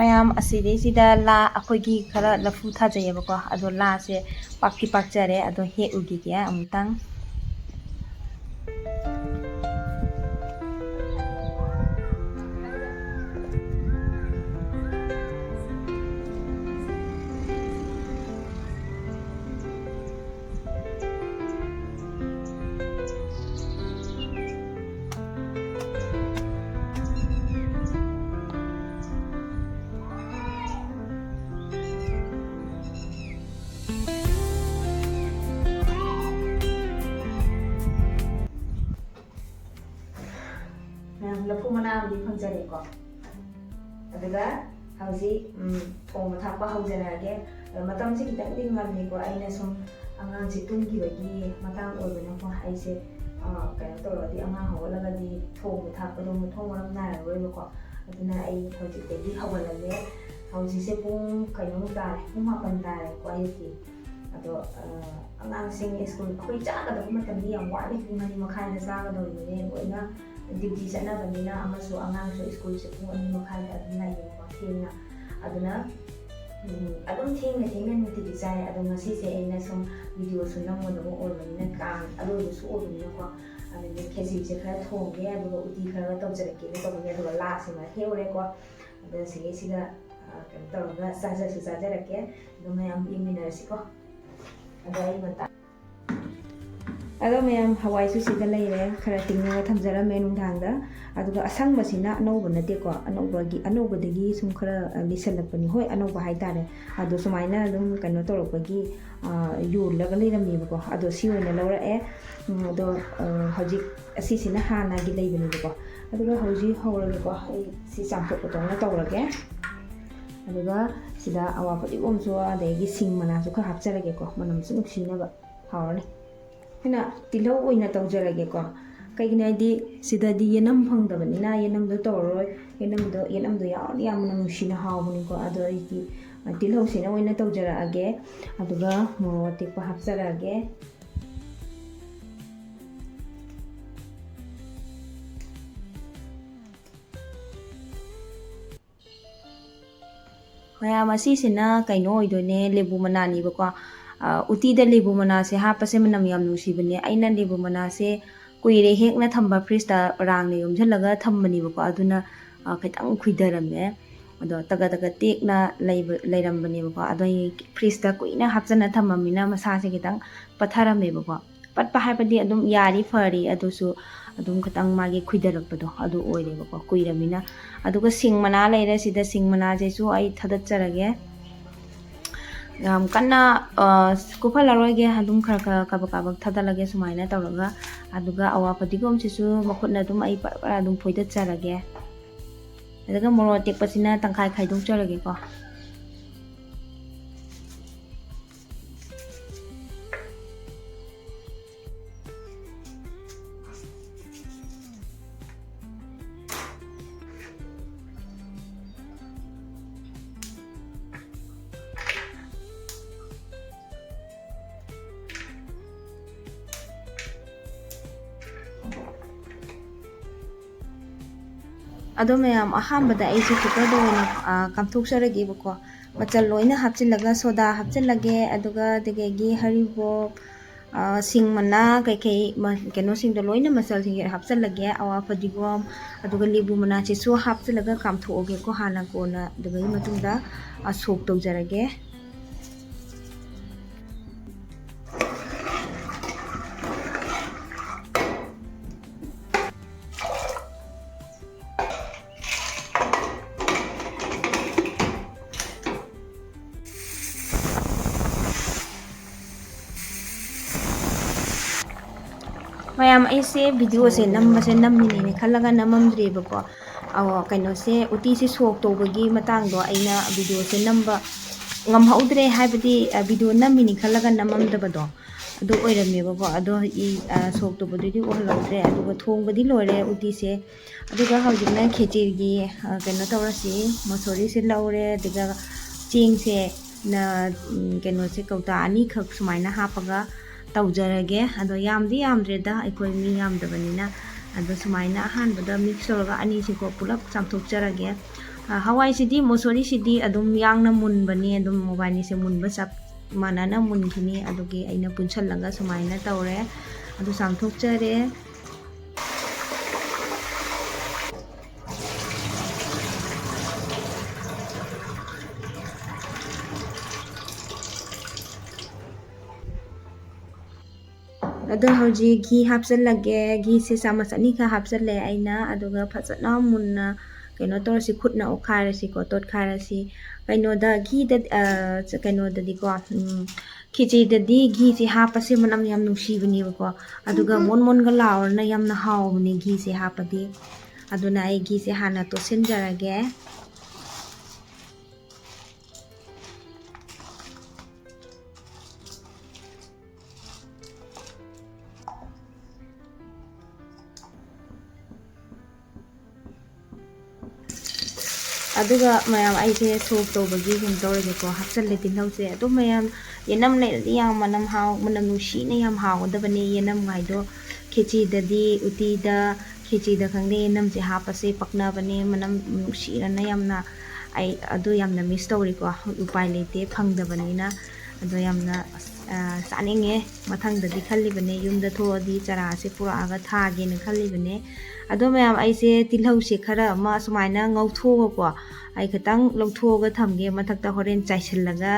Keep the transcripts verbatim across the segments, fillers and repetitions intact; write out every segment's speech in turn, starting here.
ꯃꯌꯥꯝ, ꯑꯁꯤꯗꯩꯁꯤꯗ ꯂꯥ, ꯑꯩꯈꯣꯏꯒꯤ ꯈꯔ ꯂꯐꯨ ꯊꯥꯖꯩꯌꯦꯕꯀꯣ, ꯑꯗꯣ ꯂꯥꯁꯦ ꯄꯥꯛꯇꯤ ꯄꯥꯛꯆꯔꯦ, ꯑꯗꯣ ꯍꯦꯛꯎꯈꯤꯒꯦ ꯑꯃꯨꯛꯇꯪ꯫ ꯃꯌꯥꯝ, ꯂꯐꯨ ꯃꯅꯥ ꯑꯃꯗꯤ ꯐꯪꯖꯔꯦꯀꯣ꯫ ꯑꯗꯨꯒ ꯍꯧꯖꯤꯛ, ꯎꯝ, ꯊꯣꯡꯕ ꯊꯥꯛꯄ ꯍꯧꯖꯔꯛꯑꯒꯦ꯫ ꯑꯗꯣ ꯃꯇꯝꯁꯦ ꯈꯤꯇꯪꯗꯤ ꯉꯜꯂꯤꯀꯣ, ꯑꯩꯅ ꯁꯨꯝ ꯑꯉꯥꯡꯁꯦ ꯇꯨꯝꯈꯤꯕꯒꯤ ꯃꯇꯥꯡ ꯑꯣꯏꯕꯅꯀꯣ, ꯑꯩꯁꯦ, ꯑ, ꯀꯩꯅꯣ ꯇꯧꯔꯒꯗꯤ, ꯑꯉꯥꯡ ꯍꯧꯒꯠꯂꯒꯗꯤ ꯊꯣꯡꯕ ꯊꯥꯛꯄꯗꯣ ꯃꯊꯣꯡ ꯃꯔꯝ ꯅꯥꯏꯔꯔꯣꯏꯕꯀꯣ꯫ ꯑꯗꯨꯅ ꯑꯩ ꯍꯧꯖꯤꯛꯇꯒꯤ ꯍꯧꯒꯠꯂꯒꯦ꯫ ꯍꯧꯖꯤꯛꯁꯦ ꯄꯨꯡ ꯀꯩꯅꯣꯃꯨꯛ ꯇꯥꯔꯦ, ꯄꯨꯡ ꯃꯥꯄꯟ ꯇꯥꯔꯦꯀꯣ ꯑꯌꯨꯛꯀꯤ꯫ ꯑꯗꯣ, ꯑ, ꯑꯉꯥꯡꯁꯤꯡ ꯁ꯭ꯀꯨꯜ, ꯑꯩꯈꯣꯏ ꯆꯥꯒꯗꯕ ꯃꯇꯝꯗꯤ ꯌꯥꯝ ꯋꯥꯠꯂꯤ, ꯄꯨꯡ ꯃꯔꯤ ꯃꯈꯥꯏꯗ ꯆꯥꯒꯗꯧꯔꯤꯕꯅꯦ꯫ ꯂꯣꯏꯅ ꯗ꯭ꯌꯨꯇꯤ ꯆꯠꯅꯕꯅꯤꯅ, ꯑꯃꯁꯨ ꯑꯉꯥꯡꯁꯨ ꯁ꯭ꯀꯨꯜꯁꯦ ꯄꯨꯡ ꯑꯅꯤ ꯃꯈꯥꯏꯗ ꯑꯗꯨꯝ ꯂꯥꯛꯑꯦꯕꯀꯣ, ꯊꯦꯡꯅ꯫ ꯑꯗꯨꯅ, ꯎꯝ, ꯑꯗꯨꯝ ꯊꯦꯡꯅ ꯊꯦꯡꯅ ꯅꯨꯡꯇꯤꯒꯤ ꯆꯥꯏ꯫ ꯑꯗꯣ ꯉꯁꯤꯁꯦ ꯑꯩꯅ ꯁꯨꯝ ꯚꯤꯗꯤꯑꯣꯁꯨ ꯅꯝꯒꯗꯕ ꯑꯣꯏꯕꯅꯤꯅ, ꯀꯥꯡ ꯑꯔꯣꯏꯕꯁꯨ ꯑꯣꯏꯕꯅꯤꯅꯀꯣ, ꯑꯗꯨꯗꯤ ꯈꯦꯆꯤꯁꯦ ꯈꯔ ꯊꯣꯡꯒꯦ, ꯑꯗꯨꯒ ꯎꯇꯤ ꯈꯔꯒ ꯇꯧꯖꯔꯛꯀꯦꯅ ꯇꯧꯕꯅꯦ꯫ ꯑꯗꯨꯒ ꯂꯥꯁꯤꯃ ꯍꯦꯛꯎꯔꯦꯀꯣ꯫ ꯑꯗꯣ ꯁꯤꯒꯩꯁꯤꯒ, ꯑ, ꯀꯩꯅꯣ ꯇꯧꯔꯒ ꯆꯥꯖꯁꯨ ꯆꯥꯖꯔꯛꯀꯦ꯫ ꯑꯗꯣ ꯃꯌꯥꯝ ꯌꯦꯡꯃꯤꯟꯅꯔꯁꯤꯀꯣ꯫ ꯑꯗꯣ ꯑꯩ ꯃꯇꯥ-, ꯑꯗꯣ ꯃꯌꯥꯝ, ꯍꯋꯥꯏꯁꯨ ꯁꯤꯗ ꯂꯩꯔꯦ, ꯈꯔ ꯇꯤꯡꯉꯒ ꯊꯝꯖꯔꯝꯃꯦ ꯅꯨꯡꯗꯥꯡꯗ꯫ ꯑꯗꯨꯒ ꯑꯁꯪꯕꯁꯤꯅ ꯑꯅꯧꯕ ꯅꯠꯇꯦꯀꯣ, ꯑꯅꯧꯕꯒꯤ, ꯑꯅꯧꯕꯗꯒꯤ ꯁꯨꯝ ꯈꯔ, ꯑ, ꯂꯤꯁꯜꯂꯛꯄꯅꯤ꯫ ꯍꯣꯏ, ꯑꯅꯧꯕ ꯍꯥꯏꯇꯥꯔꯦ꯫ ꯑꯗꯣ ꯁꯨꯃꯥꯏꯅ ꯑꯗꯨꯝ ꯀꯩꯅꯣ ꯇꯧꯔꯛꯄꯒꯤ, ꯑ, ꯌꯣꯜꯂꯒ ꯂꯩꯔꯝꯃꯦꯕꯀꯣ꯫ ꯑꯗꯣ ꯁꯤ ꯑꯣꯏꯅ ꯂꯧꯔꯛꯑꯦ꯫ ꯎꯝ, ꯑꯗꯣ, ꯑ, ꯍꯧꯖꯤꯛ ꯑꯁꯤꯁꯤꯅ ꯍꯥꯟꯅꯒꯤ ꯂꯩꯕꯅꯦꯕꯀꯣ꯫ ꯑꯗꯨꯒ ꯍꯧꯖꯤꯛ ꯍꯧꯔꯒꯦꯀꯣ, ꯑꯩ ꯁꯤ ꯆꯥꯝꯊꯣꯛꯄꯗꯧꯅ ꯇꯧꯔꯒꯦ꯫ ꯑꯗꯨꯒ ꯁꯤꯗ ꯑꯋꯥ ꯐꯗꯤꯒꯣꯝꯁꯨ, ꯑꯗꯒꯤ ꯁꯤꯡ ꯃꯅꯥꯁꯨ ꯈꯔ ꯍꯥꯞꯆꯔꯒꯦꯀꯣ, ꯃꯅꯝꯁꯨ ꯅꯨꯡꯁꯤꯅꯕ꯫ ꯍꯥꯎꯔꯅꯤ꯫ ꯑꯩꯅ ꯇꯤꯜꯍꯧ ꯑꯣꯏꯅ ꯇꯧꯖꯔꯒꯦꯀꯣ꯫ ꯀꯩꯒꯤꯅꯣ ꯍꯥꯏꯗꯤ ꯁꯤꯗꯗꯤ ꯌꯦꯅꯝ ꯐꯪꯗꯕꯅꯤꯅ ꯌꯦꯅꯝꯗꯣ ꯇꯧꯔꯔꯣꯏ꯫ ꯌꯦꯅꯝꯗꯣ, ꯌꯦꯅꯝꯗꯣ ꯌꯥꯎꯔꯗꯤ ꯌꯥꯝꯅ ꯅꯨꯡꯁꯤꯅ ꯍꯥꯎꯕꯅꯤꯀꯣ꯫ ꯑꯗꯣ ꯑꯩꯗꯤ, ꯑ, ꯇꯤꯜꯍꯧꯁꯤꯅ ꯑꯣꯏꯅ ꯇꯧꯖꯔꯛꯑꯒꯦ꯫ ꯑꯗꯨꯒ ꯃꯣꯔꯣꯛ ꯑꯇꯦꯛꯄ ꯍꯥꯞꯆꯔꯛꯑꯒꯦ꯫ ꯃꯌꯥꯝ, ꯑꯁꯤꯁꯤꯅ ꯀꯩꯅꯣ ꯑꯣꯏꯗꯣꯏꯅꯦ, ꯂꯦꯕꯨ ꯃꯅꯥꯅꯦꯕꯀꯣ꯫ ꯑ, ꯎꯇꯤꯗ ꯂꯦꯕꯨ ꯃꯅꯥꯁꯦ ꯍꯥꯞꯄꯁꯦ ꯃꯅꯝ ꯌꯥꯝ ꯅꯨꯡꯁꯤꯕꯅꯦ꯫ ꯑꯩꯅ ꯂꯦꯕꯨ ꯃꯅꯥꯁꯦ ꯀꯨꯏꯔꯦ ꯍꯦꯛꯅ ꯊꯝꯕ, ꯐ꯭ꯔꯤꯖꯇ ꯔꯥꯡꯅ ꯌꯣꯝꯁꯤꯜꯂꯒ ꯊꯝꯕꯅꯦꯕꯀꯣ꯫ ꯑꯗꯨꯅ, ꯑ, ꯈꯤꯇꯪ ꯈꯨꯏꯊꯔꯝꯃꯦ꯫ ꯑꯗꯣ ꯇꯒꯠ ꯇꯒꯠ ꯇꯦꯛꯅ ꯂꯩꯕ, ꯂꯩꯔꯝꯕꯅꯦꯕꯀꯣ꯫ ꯑꯗꯣ ꯑꯩ ꯐ꯭ꯔꯤꯖꯇ ꯀꯨꯏꯅ ꯍꯥꯞꯆꯟꯅ ꯊꯝꯃꯃꯤꯅ ꯃꯁꯥꯁꯦ ꯈꯤꯇꯪ ꯄꯠꯊꯔꯝꯃꯦꯕꯀꯣ꯫ ꯄꯠꯄ ꯍꯥꯏꯕꯗꯤ ꯑꯗꯨꯝ ꯌꯥꯔꯤ ꯐꯔꯤ, ꯑꯗꯨꯁꯨ ꯑꯗꯨꯝ ꯈꯤꯇꯪ ꯃꯥꯒꯤ ꯈꯨꯏꯊꯔꯛꯄꯗꯣ ꯑꯗꯨ ꯑꯣꯏꯔꯦꯕꯀꯣ, ꯀꯨꯏꯔꯃꯤꯅ꯫ ꯑꯗꯨꯒ ꯁꯤꯡ ꯃꯅꯥ ꯂꯩꯔꯦ ꯁꯤꯗ, ꯁꯤꯡ ꯃꯅꯥꯁꯤꯁꯨ ꯑꯩ ꯊꯥꯗꯠꯆꯔꯒꯦ꯫ ꯌꯥꯝ ꯀꯟꯅ, ꯑ, ꯀꯨꯞꯍꯜꯂꯔꯣꯏꯒꯦ, ꯑꯗꯨꯝ ꯈꯔ ꯈꯔ ꯀꯥꯕꯛ ꯀꯥꯕꯛ ꯊꯥꯗꯠꯂꯒꯦ ꯁꯨꯃꯥꯏꯅ ꯇꯧꯔꯒ꯫ ꯑꯗꯨꯒ ꯑꯋꯥ ꯐꯗꯤꯒꯣꯝꯁꯤꯁꯨ ꯃꯈꯨꯠꯅ ꯑꯗꯨꯝ ꯑꯩ ꯄꯔ ꯄꯔ ꯑꯗꯨꯝ ꯐꯣꯏꯗꯠꯆꯔꯒꯦ꯫ ꯑꯗꯨꯒ ꯃꯣꯔꯣꯛ ꯑꯇꯦꯛꯄꯁꯤꯅ ꯇꯪꯈꯥꯏ ꯈꯥꯏꯗꯣꯛꯆꯔꯒꯦꯀꯣ꯫ ꯑꯗꯣ ꯃꯌꯥꯝ, ꯑꯍꯥꯟꯕꯗ ꯑꯩꯁꯦ ꯀꯨꯀꯔꯗ ꯑꯣꯏꯅ, ꯑ, ꯀꯥꯝꯊꯣꯛꯆꯔꯒꯦꯕꯀꯣ꯫ ꯃꯆꯜ ꯂꯣꯏꯅ ꯍꯥꯞꯆꯤꯜꯂꯒ, ꯁꯣꯗꯥ ꯍꯥꯞꯆꯤꯜꯂꯒꯦ, ꯑꯗꯨꯒ ꯑꯗꯒꯤ ꯍꯔꯤꯕꯣꯞ, ꯑ, ꯁꯤꯡ ꯃꯅꯥ, ꯀꯩꯀꯩ ꯃ-, ꯀꯩꯅꯣꯁꯤꯡꯗꯣ ꯂꯣꯏꯅ ꯃꯆꯜꯁꯤꯡꯁꯦ ꯍꯥꯞꯆꯤꯜꯂꯒꯦ, ꯑꯋꯥ ꯐꯗꯤꯒꯣꯝ, ꯑꯗꯨꯒ ꯂꯦꯕꯨ ꯃꯅꯥꯁꯤꯁꯨ ꯍꯥꯞꯆꯤꯜꯂꯒ ꯀꯥꯝꯊꯣꯛꯑꯒꯦꯀꯣ ꯍꯥꯟꯅ꯫ ꯀꯣꯟꯅ ꯑꯗꯨꯒꯤ ꯃꯇꯨꯡꯗ, ꯑ, ꯁꯣꯛ ꯇꯧꯖꯔꯒꯦ꯫ ꯃꯌꯥꯝ, ꯑꯩꯁꯦ ꯚꯤꯗꯤꯑꯣꯁꯦ ꯅꯝꯕꯁꯦ ꯅꯝꯃꯤꯅꯦꯅ ꯈꯜꯂꯒ ꯅꯝꯃꯝꯗ꯭ꯔꯦꯕꯀꯣ꯫ ꯑꯣ, ꯀꯩꯅꯣꯁꯦ, ꯎꯇꯤꯁꯦ ꯁꯣꯛ ꯇꯧꯕꯒꯤ ꯃꯇꯥꯡꯗꯣ ꯑꯩꯅ ꯚꯤꯗꯤꯑꯣꯁꯦ ꯅꯝꯕ ꯉꯝꯍꯧꯗ꯭ꯔꯦ, ꯍꯥꯏꯕꯗꯤ, ꯑ, ꯚꯤꯗꯤꯑꯣ ꯅꯝꯃꯤꯅꯤ ꯈꯜꯂꯒ ꯅꯝꯃꯝꯗꯕꯗꯣ ꯑꯗꯨ ꯑꯣꯏꯔꯝꯃꯦꯕꯀꯣ꯫ ꯑꯗꯣ ꯏ-, ꯑ, ꯁꯣꯛ ꯇꯧꯕꯗꯨꯗꯤ ꯎꯍꯜꯍꯧꯗ꯭ꯔꯦ꯫ ꯑꯗꯨꯒ ꯊꯣꯡꯕꯗꯤ ꯂꯣꯏꯔꯦ ꯎꯇꯤꯁꯦ꯫ ꯑꯗꯨꯒ ꯍꯧꯖꯤꯛꯅ ꯈꯦꯆꯤꯒꯤ, ꯑ, ꯀꯩꯅꯣ ꯇꯧꯔꯁꯤ꯫ ꯃꯁꯣꯔꯤꯁꯦ ꯂꯧꯔꯦ, ꯑꯗꯨꯒ ꯆꯦꯡꯁꯦ ꯅ-, ꯎꯝ, ꯀꯩꯅꯣꯁꯦ ꯀꯧꯇꯥ ꯑꯅꯤꯈꯛ ꯁꯨꯃꯥꯏꯅ ꯍꯥꯞꯄꯒ ꯇꯧꯖꯔꯒꯦ꯫ ꯑꯗꯣ ꯌꯥꯝꯗꯤ ꯌꯥꯝꯗ꯭ꯔꯦꯗ, ꯑꯩꯈꯣꯏ ꯃꯤ ꯌꯥꯝꯗꯕꯅꯤꯅ꯫ ꯑꯗꯣ ꯁꯨꯃꯥꯏꯅ ꯑꯍꯥꯟꯕꯗ ꯃꯤꯛꯁ ꯇꯧꯔꯒ ꯑꯅꯤꯁꯤꯀꯣ ꯄꯨꯂꯞ ꯆꯥꯝꯊꯣꯛꯆꯔꯒꯦ꯫ ꯍꯋꯥꯏꯁꯤꯗꯤ, ꯃꯨꯁꯣꯔꯤꯁꯤꯗꯤ ꯑꯗꯨꯝ ꯌꯥꯡꯅ ꯃꯨꯟꯕꯅꯤ, ꯑꯗꯨꯝ ꯃꯕꯥꯅꯤꯁꯦ ꯃꯨꯟꯕ ꯆꯞ ꯃꯥꯟꯅꯅ ꯃꯨꯟꯈꯤꯅꯤ꯫ ꯑꯗꯨꯒꯤ ꯑꯩꯅ ꯄꯨꯟꯁꯜꯂꯒ ꯁꯨꯃꯥꯏꯅ ꯇꯧꯔꯦ꯫ ꯑꯗꯨ ꯆꯥꯝꯊꯣꯛꯆꯔꯦ꯫ ꯑꯗꯣ ꯍꯧꯖꯤꯛ ꯘꯤ ꯍꯥꯞꯆꯜꯂꯒꯦ꯫ ꯘꯤꯁꯦ ꯆꯥꯃꯁ ꯑꯅꯤꯈꯛ ꯍꯥꯞꯆꯜꯂꯦ ꯑꯩꯅ꯫ ꯑꯗꯨꯒ ꯐꯖꯅ ꯃꯨꯟꯅ ꯀꯩꯅꯣ ꯇꯧꯔꯁꯤ, ꯈꯨꯠꯅ ꯑꯣꯠꯈꯥꯏꯔꯁꯤꯀꯣ, ꯇꯣꯠꯈꯥꯏꯔꯁꯤ꯫ ꯀꯩꯅꯣꯗ, ꯘꯤꯗ, ꯑ, ꯀꯩꯅꯣꯗꯗꯤꯀꯣ, ꯎꯝ, ꯈꯦꯆꯤꯗꯗꯤ ꯘꯤꯁꯦ ꯍꯥꯞꯄꯁꯦ ꯃꯅꯝ ꯌꯥꯝ ꯅꯨꯡꯁꯤꯕꯅꯦꯕꯀꯣ꯫ ꯑꯗꯨꯒ ꯎꯝ, ꯎꯝ꯫ ꯃꯣꯟ ꯃꯣꯟꯒ ꯂꯥꯎꯔꯅ ꯌꯥꯝꯅ ꯍꯥꯎꯕꯅꯦ ꯘꯤꯁꯦ ꯍꯥꯞꯄꯗꯤ꯫ ꯑꯗꯨꯅ ꯑꯩ ꯘꯤꯁꯦ ꯍꯥꯟꯅ ꯇꯣꯠꯁꯤꯟꯖꯔꯒꯦ꯫ ꯑꯗꯨꯒ ꯃꯌꯥꯝ, ꯑꯩꯁꯦ ꯁꯣꯛ ꯇꯧꯕꯒꯤ ꯀꯩꯅꯣ ꯇꯧꯔꯒꯦꯀꯣ, ꯍꯥꯞꯆꯜꯂꯦ ꯇꯤꯜꯍꯧꯁꯦ꯫ ꯑꯗꯨꯝ ꯃꯌꯥꯝ, ꯌꯦꯅꯝ ꯂꯩꯔꯗꯤ ꯌꯥꯝ ꯃꯅꯝ ꯍꯥꯎ-, ꯃꯅꯝ ꯅꯨꯡꯁꯤꯅ ꯌꯥꯝ ꯍꯥꯎꯒꯗꯕꯅꯦ ꯌꯦꯅꯝꯒꯥꯏꯗꯣ꯫ ꯈꯦꯆꯤꯗꯗꯤ, ꯎꯇꯤꯗ, ꯈꯦꯆꯤꯗ ꯈꯪꯗꯦ, ꯌꯦꯅꯝꯁꯦ ꯍꯥꯞꯄꯁꯦ ꯄꯛꯅꯕꯅꯦ, ꯃꯅꯝ ꯅꯨꯡꯁꯤꯔꯅ ꯌꯥꯝꯅ꯫ ꯑꯩ ꯑꯗꯨ ꯌꯥꯝꯅ miss ꯇꯧꯔꯤꯀꯣ, ꯎꯄꯥꯏ ꯂꯩꯇꯦ, ꯐꯪꯗꯕꯅꯤꯅ꯫ ꯑꯗꯣ ꯌꯥꯝꯅ, ꯑꯁ, ꯑ, ꯆꯥꯅꯤꯡꯉꯦ꯫ ꯃꯊꯪꯗꯗꯤ ꯈꯜꯂꯤꯕꯅꯦ, ꯌꯨꯝꯗ ꯊꯣꯛꯑꯗꯤ ꯆꯔꯥꯁꯦ ꯄꯨꯔꯛꯑꯒ ꯊꯥꯒꯦꯅ ꯈꯜꯂꯤꯕꯅꯦ꯫ ꯑꯗꯣ ꯃꯌꯥꯝ, ꯑꯩꯁꯦ ꯇꯤꯜꯍꯧꯁꯦ ꯈꯔ ꯑꯃ ꯁꯨꯃꯥꯏꯅ ꯉꯧꯊꯣꯛꯑꯒꯀꯣ, ꯑꯩ ꯈꯤꯇꯪ ꯂꯧꯊꯣꯛꯑꯒ ꯊꯝꯒꯦ, ꯃꯊꯛꯇ ꯍꯣꯔꯦꯟ ꯆꯥꯏꯁꯤꯜꯂꯒ,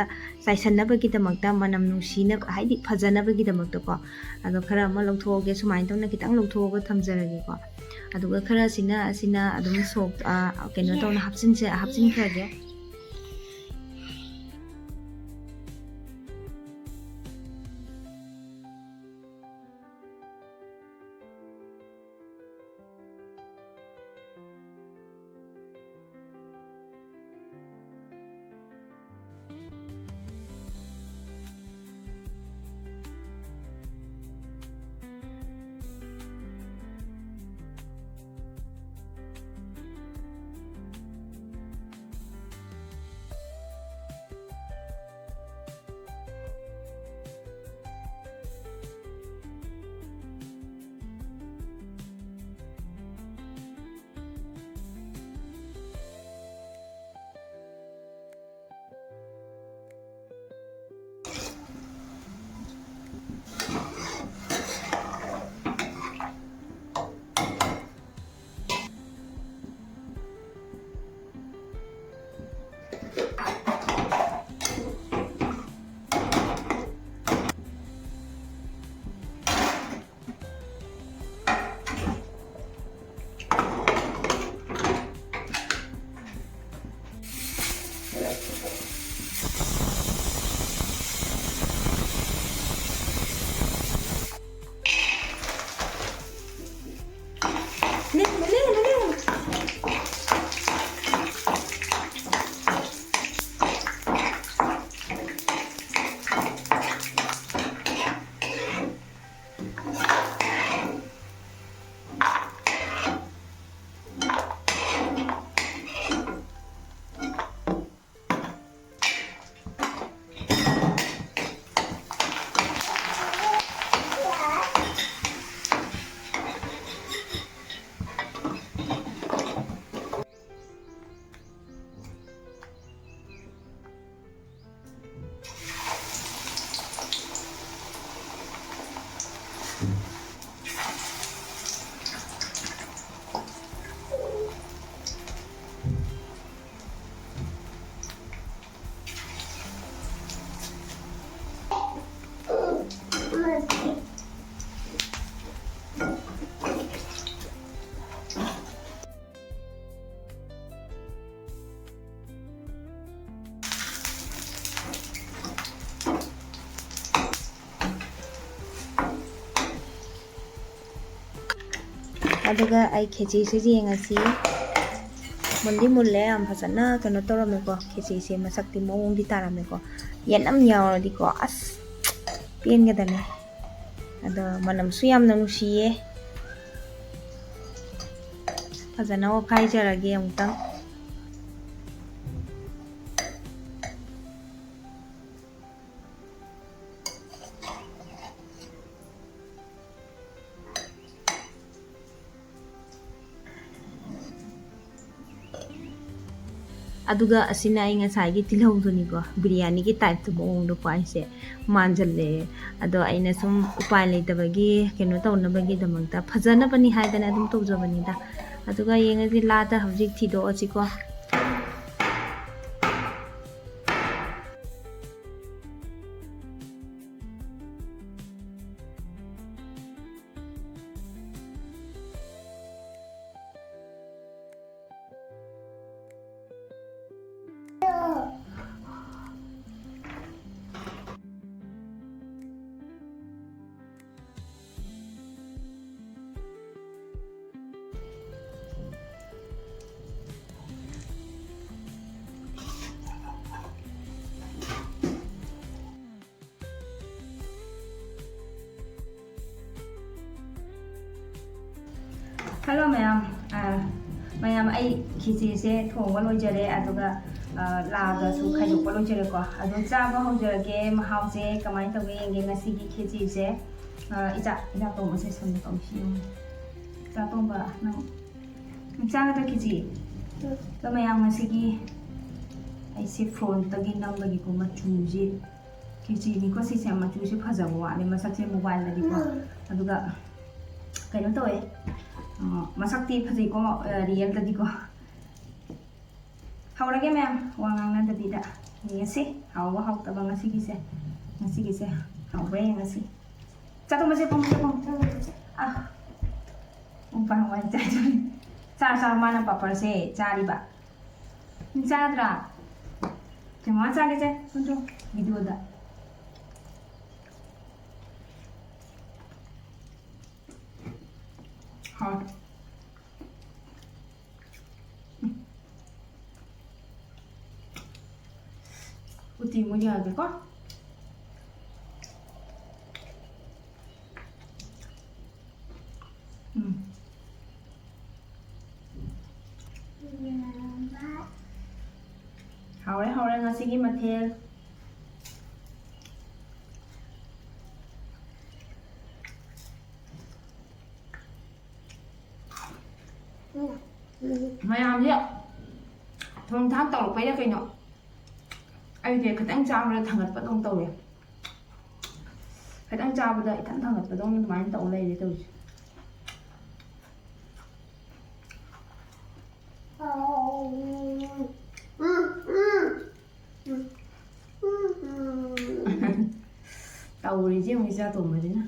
ꯆꯥꯏꯁꯟꯅꯕꯒꯤꯗꯃꯛꯇ, ꯃꯅꯝ ꯅꯨꯡꯁꯤꯅꯕ, ꯍꯥꯏꯗꯤ ꯐꯖꯅꯕꯒꯤꯗꯃꯛꯇꯀꯣ꯫ ꯑꯗꯣ ꯈꯔ ꯑꯃ ꯂꯧꯊꯣꯛꯑꯒꯦ, ꯁꯨꯃꯥꯏꯅ ꯇꯧꯅ ꯈꯤꯇꯪ ꯂꯧꯊꯣꯛꯑꯒ ꯊꯝꯖꯔꯒꯦꯀꯣ꯫ ꯑꯗꯨꯒ ꯈꯔꯁꯤꯅ, ꯑꯁꯤꯅ ꯑꯗꯨꯝ ꯁꯣꯛ, ꯑ, ꯀꯩꯅꯣ ꯇꯧꯅ ꯍꯥꯞꯆꯤꯟꯁꯦ, ꯍꯥꯞꯆꯤꯟꯈ꯭ꯔꯒꯦ꯫ ꯑꯗꯨꯒ ꯑꯩ ꯈꯦꯆꯤꯁꯦ ꯌꯦꯡꯉꯁꯤ꯫ ꯃꯨꯟꯗꯤ ꯃꯨꯜꯂꯦ, ꯌꯥꯝ ꯐꯖꯅ ꯀꯩꯅꯣ ꯇꯧꯔꯝꯃꯦꯀꯣ꯫ ꯈꯦꯆꯤꯁꯦ ꯃꯁꯛꯇꯤ ꯃꯑꯣꯡꯗꯤ ꯇꯥꯔꯝꯃꯦꯀꯣ꯫ ꯌꯦꯅꯝ ꯌꯥꯎꯔꯗꯤꯀꯣ, ꯑꯁ, ꯄꯦꯟꯒꯗꯅꯦ꯫ ꯑꯗꯣ ꯃꯅꯝꯁꯨ ꯌꯥꯝꯅ ꯅꯨꯡꯁꯤꯌꯦ꯫ ꯐꯖꯅ ꯑꯣꯠꯈꯥꯏꯖꯔꯒꯦ ꯑꯃꯨꯛꯇꯪ꯫ ꯑꯗꯨꯒ ꯑꯁꯤꯅ ꯑꯩ ꯉꯁꯥꯏꯒꯤ ꯇꯤꯜꯍꯧꯗꯨꯅꯤꯀꯣ, ꯕꯤꯔꯌꯥꯅꯤꯒꯤ ꯇꯥꯏꯞꯇ ꯃꯑꯣꯡꯗꯀꯣ ꯑꯩꯁꯦ ꯃꯥꯟꯁꯤꯜꯂꯛꯑꯦ꯫ ꯑꯗꯣ ꯑꯩꯅ ꯁꯨꯝ ꯎꯄꯥꯏ ꯂꯩꯇꯕꯒꯤ, ꯀꯩꯅꯣ ꯇꯧꯅꯕꯒꯤꯗꯃꯛꯇ, ꯐꯖꯅꯕꯅꯤ ꯍꯥꯏꯗꯅ ꯑꯗꯨꯝ ꯇꯧꯖꯕꯅꯤꯗ꯫ ꯑꯗꯨꯒ ꯌꯦꯡꯉꯁꯤ, ꯂꯥꯗ ꯍꯧꯖꯤꯛ ꯊꯤꯗꯣꯛꯑꯁꯤꯀꯣ꯫ Hello ꯃꯌꯥꯝ, ꯑ, ꯃꯌꯥꯝ, ꯑꯩ ꯈꯦꯆꯤꯁꯦ ꯊꯣꯡꯕ ꯂꯣꯏꯖꯔꯦ, ꯑꯗꯨꯒ, ꯑ, ꯂꯥꯗꯁꯨ ꯈꯥꯏꯗꯣꯛꯄ ꯂꯣꯏꯖꯔꯦꯀꯣ꯫ ꯑꯗꯣ ꯆꯥꯕ ꯍꯧꯖꯔꯒꯦ, ꯃꯍꯥꯎꯁꯦ ꯀꯃꯥꯏꯅ ꯇꯧꯒꯦ ꯌꯦꯡꯒꯦ ꯉꯁꯤꯒꯤ ꯈꯦꯆꯤꯁꯦ꯫ ꯑ, ꯏꯆꯥ, ꯏꯆꯥ ꯇꯣꯝꯕꯁꯦ ꯁꯣꯝꯗ ꯀꯧꯁꯤ ꯌꯦꯡꯉꯨ꯫ ꯏꯆꯥ ꯇꯣꯝꯕ, ꯅꯪ, ꯅꯪ ꯆꯥꯒꯗ꯭ꯔ ꯈꯦꯆꯤ? ꯑꯗꯣ ꯃꯌꯥꯝ, ꯉꯁꯤꯒꯤ ꯑꯩꯁꯦ ꯐ꯭ꯔꯣꯟꯇꯒꯤ ꯅꯝꯕꯒꯤꯀꯣ, ꯃꯆꯨꯁꯦ ꯈꯦꯆꯤꯅꯤꯀꯣ ꯁꯤꯁꯦ, ꯃꯆꯨꯁꯦ ꯐꯖꯕ ꯋꯥꯠꯂꯦ ꯃꯁꯛꯁꯦ ꯃꯣꯕꯥꯏꯜꯗꯗꯤꯀꯣ꯫ ꯑꯗꯨꯒ ꯀꯩꯅꯣ ꯇꯧꯋꯦ, ꯑ, ꯃꯁꯛꯇꯤ ꯐꯖꯩꯀꯣ, ꯑ, ꯔꯤꯌꯦꯜꯗꯗꯤꯀꯣ꯫ ꯍꯧꯔꯒꯦ ꯃꯌꯥꯝ, ꯋꯥ ꯉꯥꯡꯅꯗꯕꯤꯗ ꯌꯦꯡꯉꯁꯤ꯫ ꯍꯥꯎꯕ ꯍꯥꯎꯇꯕ ꯉꯁꯤꯒꯤꯁꯦ, ꯉꯁꯤꯒꯤꯁꯦ ꯍꯥꯎꯕ꯭ꯔꯥ ꯌꯦꯡꯉꯁꯤ꯫ ꯆꯥꯊꯣꯛꯃꯁꯦ, ꯐꯝꯃꯁꯦ, ꯐꯝꯃꯁꯦ꯫ ꯑ, ꯎꯄꯥ ꯍꯋꯥꯏ ꯆꯥꯏꯗꯣꯔꯤ꯫ ꯆꯥ, ꯆꯥ, ꯃꯥꯅ ꯄꯥꯄꯔꯁꯦ ꯆꯥꯔꯤꯕ꯫ ꯆꯥꯗ꯭ꯔꯥ? ꯆꯦ ꯃꯃꯥ ꯆꯥꯒꯦꯁꯦ꯫ ꯀꯨꯟꯊ꯭ꯔꯣ ꯚꯤꯗꯤꯑꯣꯗ꯫ ꯍꯥꯎ꯫ ꯎꯇꯤ ꯃꯣꯏ ꯌꯥꯒꯦꯀꯣ꯫ ꯎꯝ꯫ ꯍꯥꯎꯔꯦ, ꯍꯥꯎꯔꯦ ꯉꯁꯤꯒꯤ ꯃꯊꯦꯜ꯫ ꯃꯌꯥꯝꯁꯦ ꯊꯣꯡ ꯊꯥꯛ ꯇꯧꯔꯛꯄꯩꯔ ꯀꯩꯅꯣ, ꯑꯩꯁꯦ ꯈꯤꯇꯪ ꯆꯥꯕꯗ ꯊꯥꯡꯒꯠꯄꯗꯧ ꯇꯧꯋꯦ꯫ ꯈꯤꯇꯪ ꯆꯥꯕꯗ ꯏꯊꯟ ꯊꯥꯡꯒꯠꯄꯗꯧꯅ ꯑꯗꯨꯃꯥꯏꯅ ꯇꯧ ꯂꯩꯔꯦ ꯇꯧꯔꯤꯁꯦ꯫ ꯇꯧꯔꯤꯁꯦ ꯌꯦꯡꯉꯨ ꯏꯆꯥ ꯇꯣꯝꯕꯁꯤꯅ꯫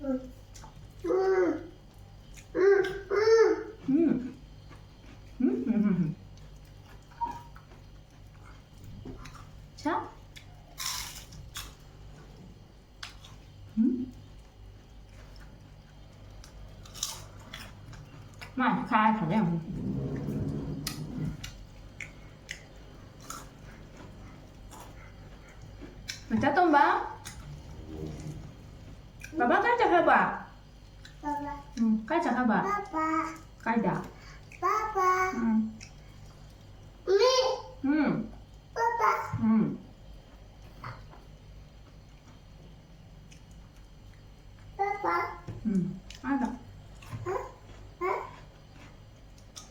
ꯎꯝ꯫ ꯎꯝ, ꯎꯝ, ꯎꯝ, ꯎꯝ꯫ ꯁꯥ꯫ ꯎꯝ꯫ ꯃꯥ ꯈꯥꯏꯈ꯭ꯔꯦ ꯑꯃꯨꯛ꯫ ꯃꯆꯥ ꯇꯣꯝꯕ꯫ ꯕꯕꯥ ꯀꯥꯏ ꯆꯠꯈ꯭ꯔꯕ? ꯎꯝ, ꯀꯥꯏ ꯆꯠꯈ꯭ꯔꯕ? ꯀꯥꯏꯗ? ꯎꯝ꯫ ꯎꯝ꯫ ꯎꯝ꯫ ꯎꯝ꯫ ꯑꯥꯗ꯫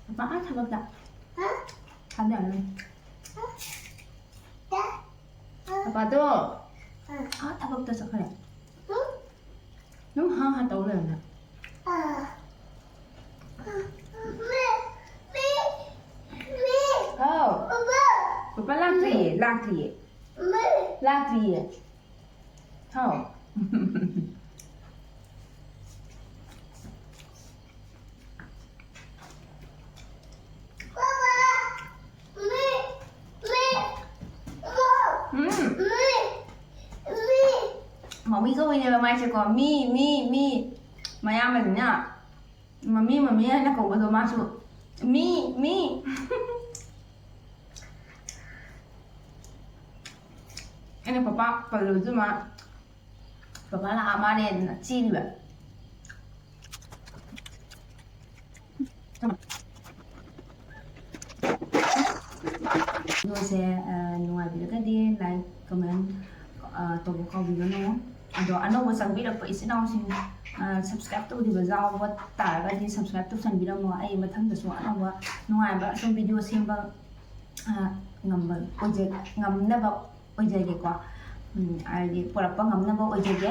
ꯄꯄꯥ ꯑꯥ ꯊꯕꯛꯇ꯫ ꯑꯗꯨ ꯌꯥꯔꯅꯤ꯫ ꯄꯄꯥꯗꯣ ꯑꯥ ꯊꯕꯛꯇ ꯆꯠꯈ꯭ꯔꯦ꯫ ꯑꯗꯨꯝ ꯍꯥ ꯍꯥ ꯇꯧ ꯂꯩꯔꯝꯃꯦ꯫ ꯍꯥꯎ꯫ ꯄꯄꯥ ꯂꯥꯛꯇ꯭ꯔꯤꯌꯦ, ꯂꯥꯛꯇ꯭ꯔꯤꯌꯦ꯫ ꯂꯥꯛꯇ꯭ꯔꯤꯌꯦ꯫ ꯍꯥꯎ꯫ ꯎꯝ꯫ ꯃꯃꯤ ꯀꯧꯏꯅꯦꯕ ꯃꯥꯏꯁꯦꯀꯣ꯫ ꯃꯤ, ꯃꯤ, ꯃꯤ꯫ ꯃꯌꯥꯝꯕꯁꯤꯅ ꯃꯃꯤ, ꯃꯃꯤ ꯍꯥꯏꯅ ꯀꯧꯕꯗꯣ ꯃꯥꯁꯨ ꯃꯤ, ꯃꯤ꯫ ꯑꯩꯅ ꯄꯄꯥ ꯄꯜꯂꯨꯁꯨ ꯃꯥ ꯄꯄꯥ ꯂꯥꯛꯑ ꯃꯥꯅꯦꯅ ꯆꯦꯜꯂꯤꯕ꯫ ꯚꯤꯗꯤꯑꯣꯁꯦ, ꯑ, ꯅꯨꯡꯉꯥꯏꯕꯤꯔꯒꯗꯤ like, comment, ꯑ, ꯇꯧꯕ ꯀꯥꯎꯕꯤꯒꯅꯨ꯫ ꯑꯗꯣ ꯑꯅꯧꯕ ꯆꯪꯕꯤꯔꯛꯄ ꯏꯆꯤꯟ ꯏꯅꯥꯎꯁꯤꯡ, ꯑ, subscribe ꯇꯧꯗ꯭ꯔꯤꯕ ꯌꯥꯎꯕ ꯇꯥꯔꯒꯗꯤ subscribe ꯇꯧꯁꯟꯕꯤꯔꯝꯃꯣ꯫ ꯑꯩ ꯃꯊꯪꯗꯁꯨ ꯑꯅꯧꯕ ꯅꯨꯡꯉꯥꯏꯕ ꯁꯨꯝ ꯚꯤꯗꯤꯑꯣ ꯁꯦꯝꯕ, ꯑ, ꯉꯝꯕ ꯑꯣꯏꯖ-, ꯉꯝꯅꯕ ꯑꯣꯏꯖꯒꯦꯀꯣ꯫ ꯎꯝ, ꯍꯥꯏꯗꯤ ꯄꯨꯔꯛꯄ ꯉꯝꯅꯕ ꯑꯣꯏꯖꯒꯦ꯫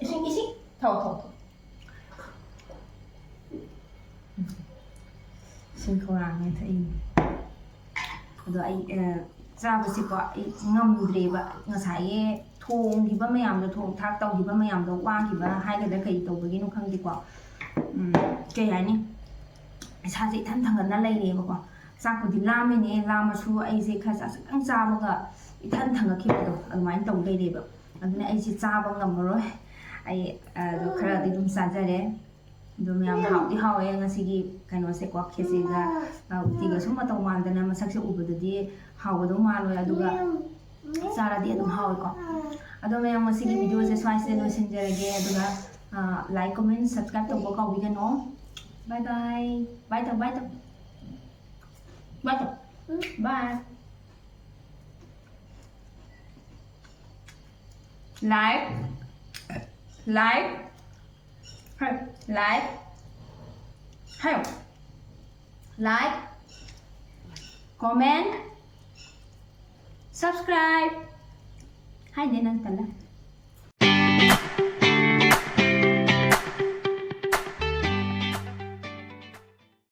ꯏꯁꯤꯡ, ꯏꯁꯤꯡ꯫ ꯊꯛꯑꯣ, ꯊꯛꯑꯣ, ꯊꯛꯑꯣ꯫ ꯏꯁꯤꯡ ꯈꯧꯔꯥꯡꯉꯦ ꯊꯛꯏꯅꯦ꯫ ꯑꯗꯣ ꯑꯩ, ꯑ, ꯆꯥꯕꯁꯤꯀꯣ ꯑꯩ ꯉꯝꯗ꯭ꯔꯦꯕ꯫ ꯉꯁꯥꯏꯒꯤ ꯊꯣꯡꯈꯤꯕ ꯃꯌꯥꯝꯗꯣ, ꯊꯣꯡ ꯊꯥꯛ ꯇꯧꯈꯤꯕ ꯃꯌꯥꯝꯗꯣ ꯋꯥꯈꯤꯕ ꯍꯥꯏꯒꯗ꯭ꯔꯥ ꯀꯩ ꯇꯧꯕꯒꯤꯅꯣ ꯈꯪꯗꯦꯀꯣ꯫ ꯎꯝ, ꯀꯩ ꯍꯥꯏꯅꯤ? ꯏꯁꯥꯁꯦ ꯏꯊꯟ ꯊꯟꯒꯠꯅ ꯂꯩꯔꯦꯕꯀꯣ꯫ ꯆꯥꯛꯄꯨꯗꯤ ꯂꯥꯝꯃꯤꯅꯦ, ꯂꯥꯝꯃꯁꯨ ꯑꯩꯁꯦ ꯈꯔ ꯆꯥꯛ ꯈꯤꯇꯪ ꯆꯥꯕꯒ ꯏꯊꯟ ꯊꯟꯒꯠꯈꯤꯕꯗꯣ ꯑꯗꯨꯃꯥꯏꯅ ꯇꯧ ꯂꯩꯔꯦꯕ꯫ ꯑꯗꯨꯅ ꯑꯩꯁꯦ ꯆꯥꯕ ꯉꯝꯃꯔꯣꯏ꯫ ꯑꯩ, ꯑ, ꯑꯗꯨ ꯈꯔꯗꯤ ꯑꯗꯨꯝ ꯆꯥꯖꯔꯦ꯫ ꯑꯗꯣ ꯃꯌꯥꯝ ꯍꯥꯎꯗꯤ ꯍꯥꯎꯋꯦ ꯉꯁꯤꯒꯤ ꯀꯩꯅꯣꯁꯦꯀꯣ, ꯈꯦꯆꯤꯒ, ꯑ, ꯎꯇꯤꯒ ꯁꯨꯝ ꯃꯇꯧ ꯃꯥꯟꯗꯅ ꯃꯁꯛꯁꯦ ꯎꯕꯗꯗꯤ ꯍꯥꯎꯒꯗꯧ ꯃꯥꯜꯂꯣꯏ, ꯑꯗꯨꯒ ꯆꯥꯔꯗꯤ ꯑꯗꯨꯝ ꯍꯥꯎꯋꯦꯀꯣ꯫ ꯑꯗꯣ ꯃꯌꯥꯝ ꯉꯁꯤꯒꯤ ꯚꯤꯗꯤꯑꯣꯁꯦ ꯁ꯭ꯋꯥꯏꯁꯤꯗ ꯂꯣꯏꯁꯤꯟꯖꯔꯒꯦ, ꯑꯗꯨꯒ, ꯑ, like, comment, subscribe ꯇꯧꯕ ꯀꯥꯎꯕꯤꯒꯅꯣ꯫ Bye bye꯫ Bye ꯇꯧ, bye ꯇꯧ꯫ Bye ꯇꯧ꯫ Bye꯫ Like, like, ꯍꯥꯏꯌꯣ, like, ꯍꯥꯏꯌꯣ, Like, comment, subscribe. Hi, Nenang Tala.